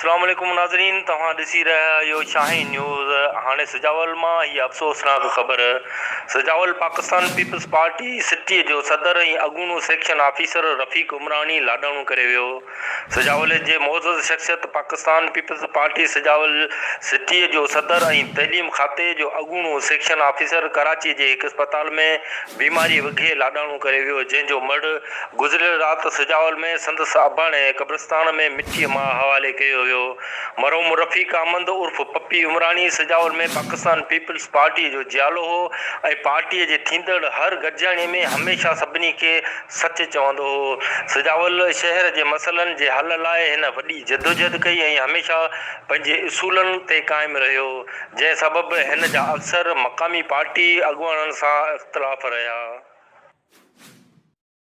اسلام عليڪم ناظرين توهان ڏسي رهيا آهيو شاهين نيوز هاڻي سجاول مان هي افسوسناڪ خبر Sujawal Pakistan peoples party city جو صدر ۽ اڳوڻو سيڪشن آفيسر رفيق عمراڻي لاڏاڻو ڪري ويو سجاول جي معزز شخصيت Pakistan peoples party Sujawal city جو صدر ۽ تعليم کاتي جو اڳوڻو سيڪشن آفيسر ڪراچي جي هڪ اسپتال ۾ بيماري وگهي لاڏاڻو ڪري ويو، جنهن جو مڙهه گذريل رات سجاول ۾ سندس اباڻي قبرستان ۾ مٽيء ماء حوالي ڪيو ويو. مرحوم رفيق احمد عرف پپي عمراڻي سجاول ۾ پاڪستان پيپلز پارٽيء جو جيالو هو ۽ پارٽيء جي ٿيندڙ هر گڏجاڻيء ۾ هميشه سڀني کي سچ چوندو هو. سجاول شهر جي مسئلن جي حل لاء هن وڏي جدوجهد ڪئي ۽ هميشه پنهنجي اصولن تي قائم رهيو. جنهن سبب هن جا اڪثر مقامي پارٽي اڳواڻن سان اختلاف رهيا.